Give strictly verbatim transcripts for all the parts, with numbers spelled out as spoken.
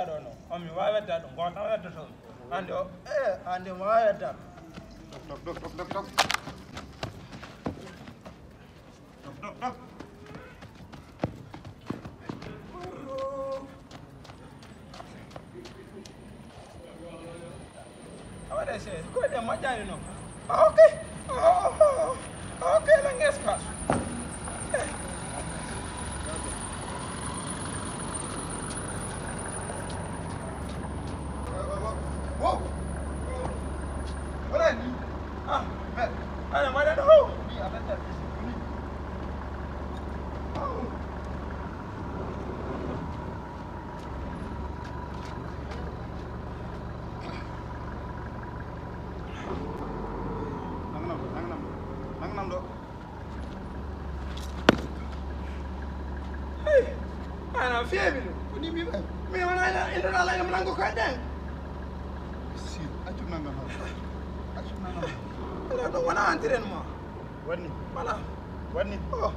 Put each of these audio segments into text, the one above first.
Ɗo no, on mi waawi weddaade ɗum, gooto tan weddoto ɗum. Hannde o, eh, hannde mi waawi weddaade. Tok, tok, tok, tok, tok. Tok, tok, tok. A waɗa seeɗa, ko ɗe moƴƴaani noon. Ah, ok. Ah, ah, ah, ah, ok, lan espace. Wow. Voilà. Ah, mais, allez, madame, oh. Nanganam ɗo, nanganam ɗo, nanganam ɗo. Hey, ana feewi ɗum. Ko ni mbiɗa? Mi wona ina, ina ala ina nango ko ɗen. Si, accu nanganam. Accu nanganam. Ala ɗum wona entraînement. Waɗni. Voilà. Waɗni. Oh.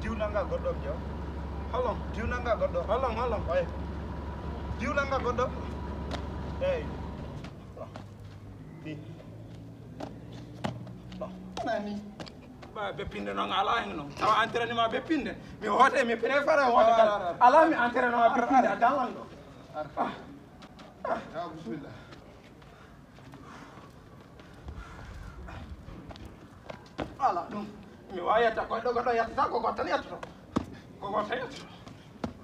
Diw nanga goɗɗo, Diaw. Holon? Diw nanga goɗɗo. Holon, holon? Oye. Diw nanga goɗɗo. Eyi. Ni. Nani? Ba beppinde noon alaa heen noon. Tawa entraînement beppinde. Mi hoote, mi préfère hoote kala. Alaa mi entraînement beppinde a dalan ɗo. Ah. Ah. Ya, bismillah. Ala ɗum. Mi waawi yetta ko ɗo goɗɗo yettata, ko goɗɗo tan yettoto. Ko goɗɗo tan yettoto.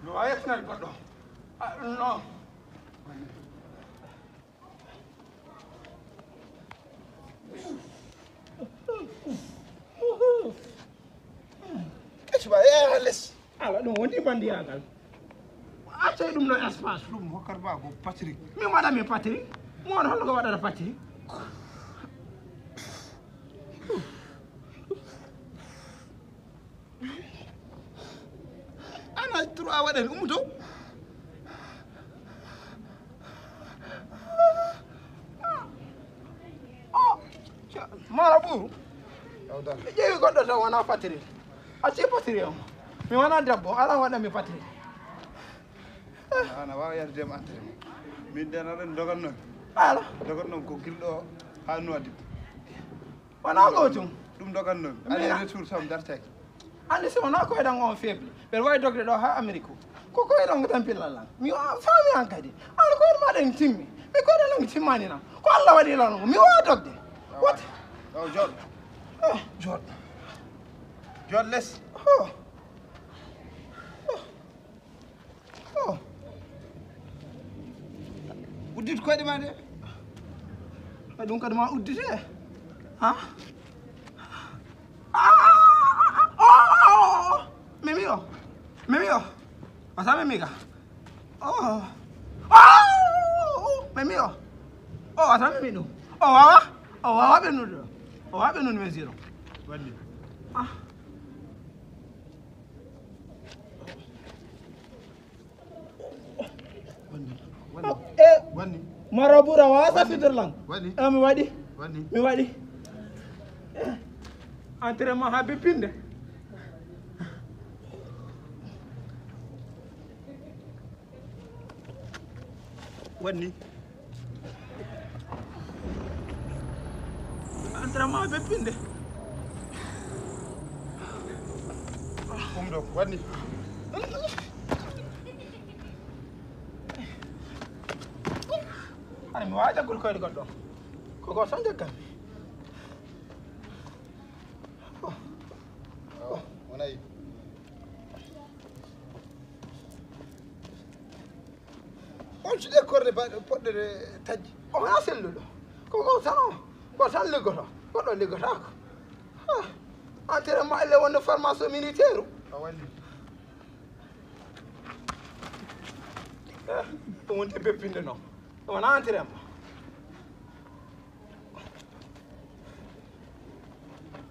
Mi waawi yettinande goɗɗo. Ah, non. Ecci ba, eh, les. Ala ɗum woni bandiyaagal. Accay ɗum no espace. Ɗum hokkata ma ko Patrick. Min waɗa mi Patrick. Mo won holno ko waɗata Patrick? Ana trois waɗani ummuto. Oh, mara ɓuru. Mi ƴeewi goɗɗo tan wona patiri. Acci patiri o. Mi wona debbo, ala waɗa mi patiri. Ana waawa yahde ma entraînement. Min den aɗen doganno. Ala. Doganno ko gilɗo ha Nouadhibou. Wona gootum. Ɗum doganno. Aller retour sam dartaki. Andi si wona koyɗan on faible. Ɓeɗa wawi dogde ɗo ha Amérique. Ko koyɗan ko tan pillal lan. Mi wa-, faami an kadi. An koyɗe ma ɗen timmi. Mi koyɗe lan timmani lan. Ko Allah waɗi lan. Mi wawa dogde. What? Yo, jooɗ. Oh. Jooɗ. Jooɗ les. Oh. Oh. Oh. Uddit koyɗe ma de. Ay, ɗum kadi ma uddite. Ha? Ah, oh, oh, oh, oh. Memi o. Memi o. Asa memi ka. Oh. Oh, oh, memi o. Oh, asa memi ɗum. O wawa. O wawa ɓennude ɗo. O wawa ɓennude mesure o. Wandi. Ah. Wani. Wani. E, wani. Mara ɓura wasa fitirlan. Wani. E, mi waɗi. Wani. Mi waɗi. Entraînement ha beppinde. Wani. Entraînement beppinde. Ɗum ɗo, wani. Hani mi wawa jaggol koyɗe goɗɗo. Ko goto tan jaggan. Oh. Oh, o nayi. On suɗe korɗe ba-, poɗɗe tajji. O wona selluɗo. Ko goto tan o. Ko tan liggoto. Goɗɗo liggotako. Ah. Entraînement elle wonde formation militaire. A wali. Eh, ɗum wonti beppinde noon. Ɗum wona entraînement.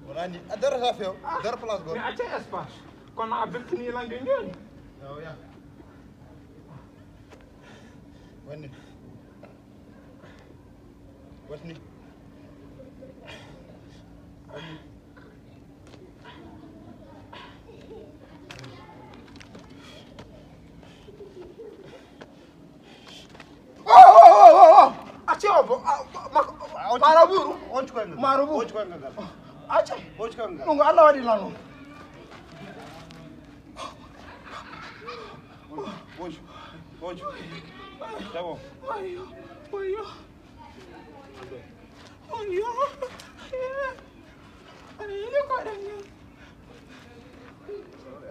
Wonani a darata few. Ah, dar place mi gol. Acca espace. Kono a beppini langue ngel. Yaw ya. Wani. Watni. Watni. Marabu. On ci koy ngal. Marabu. On ci koy ngal. Acca. On ci koy ngal. Ɗum ko Allah waɗi lan ɗum. Ojo, ojo. C'est bon. Oyo, oyo. Oyo. Aɗa yiɗi ko ɗen ni.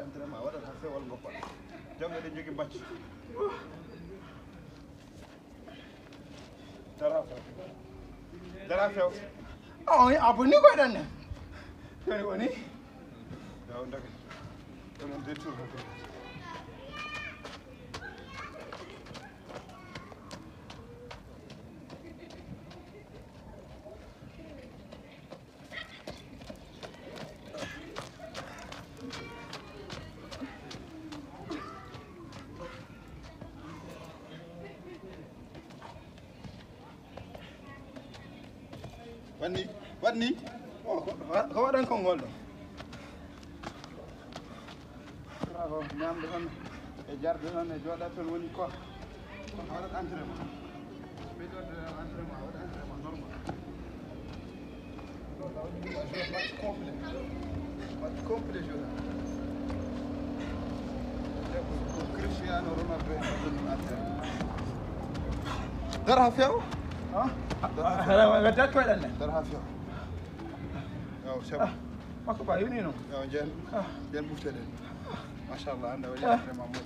Entraînement waɗata fewal goppal. Jonge ɗe jogi bacci. Dara few. Dara few. Oh, a boni ko ɗan ne. Kani woni? Yaw ndake. Onon de tour. Wanni, wanni. O ko, ko waɗan konngol ɗo. Bravo, ñamde tan e jarde tan e jooɗa tan woni ko. Ko waɗat entraînement. Ɓe jooɗde entraînement, waɗa entraînement normal. Match complet. Match complet, je. Cristiano Ronaldo e Ronaldo. Dara few. Ha? Dara few. Dara few. Yo, c'est bon. Makko ba yoni non. Yo, jen. Jen bufte den. Machallah, anda wali vraiment mo.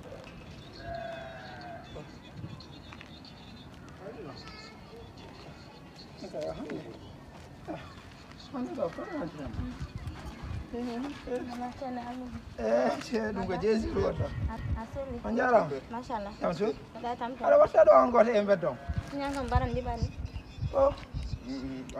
Ɗum ko jeesi ɗum wonta. On njaaraama. Machallah. Jam sun. Aɗa watta ɗo on gooto e mbeddo. Ñan kam mbaran ndi ɓani. O.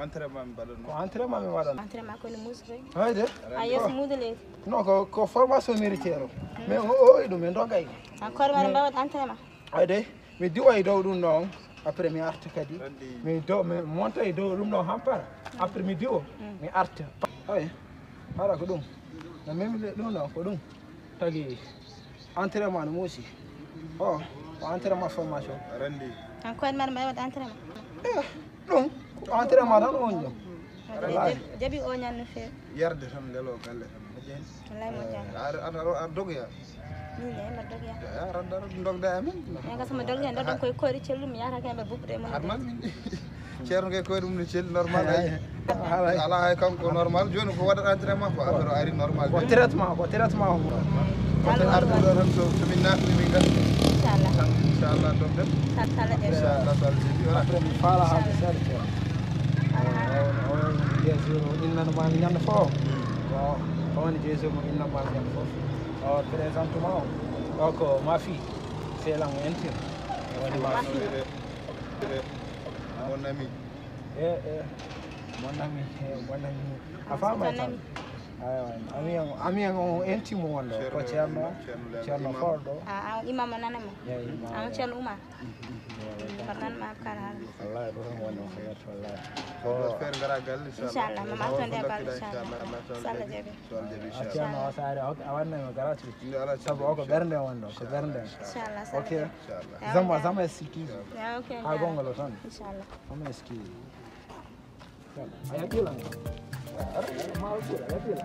Entraînement mi mbaɗan. Ko entraînement mi waɗan. Entraînement ko ni musu koy. Hayde. A yeeso mude leydi. Non, ko, ko formation militaire o. Mais o, o e ɗum en ɗo gay. Encore mbaɗa mbaɗa entraînement. Hayde. Mi diwa e dow ɗum ɗon, après mi arta kadi. Mi do, mi monta e dow ɗum ɗon hampara. Après mi diwa, mi arta. Ay, hara ko ɗum. No memi le ɗum ɗon, ko ɗum. Tagi entraînement no muusi. O, ko entraînement formation. Rendi. An koyɗe maɗa mbaɗa waɗde entraînement? Eh, ɗum, ko entraînement tan on ɗum. Wallahi. Jaɓi o ñan no feewi. Yarde tan lelo galle tan. Wallahi mo jam. Ar, ar, ar, ar dogoya. Min de, mbaɗa dogoya. Ya, radda, radda, dogda e amen. Min ka sama dogoya, dogoya koye koyɗe cellu, mi yahata kay mbaɗa bubbude e mon. Har man min. Ceerno kay koyɗe mum ne celli normal ay. Haray. Ala hay kanko normal. Joni ko waɗata entraînement ko affaire o ari normal. Ko traitement, ko traitement o. Ko tan artuɗo tan so, so min naatni min ngarti. Inchallah. Tan inchallah dogden. Inchallah. Inchallah so Allah jaɓi. Wala. Après mi faala haalde seeɗa ceerno. Bien sûr, innanma mi ñande fof. Ko on jeeso mo innanma mi ñande fof. O présentement o. O ko ma fille. C'est langue intime. Woni ma fille. Mon ami. Eh, eh. Mon ami, eh, mon ami. A faamay tan. Aywa, ami en, ami en on intime wonɗo. Ko ceerno, ceerno Fordo. A, a, imam o nanama. Yeyi, imam. An ceerno Oumar. Mbaɗnan ma kala. Wallahi, ko tan woni o xeer, wallahi. Ko feere ngara galle, inchallah. Inchallah, ma mawto nde bal, inchallah. So Allah jaɓi. So Allah jaɓi, inchallah. Ceerno o saare, a wanna mo gratuit. Sabu o ko ɓernde wonɗo, ko ɓernde. Inchallah, so Allah jaɓi. Ok. Zama, zama excuse. Ya, ok. Ha gongol o tan. Inchallah. Zama excuse. A yaqila. Ma o sura, a yaqila.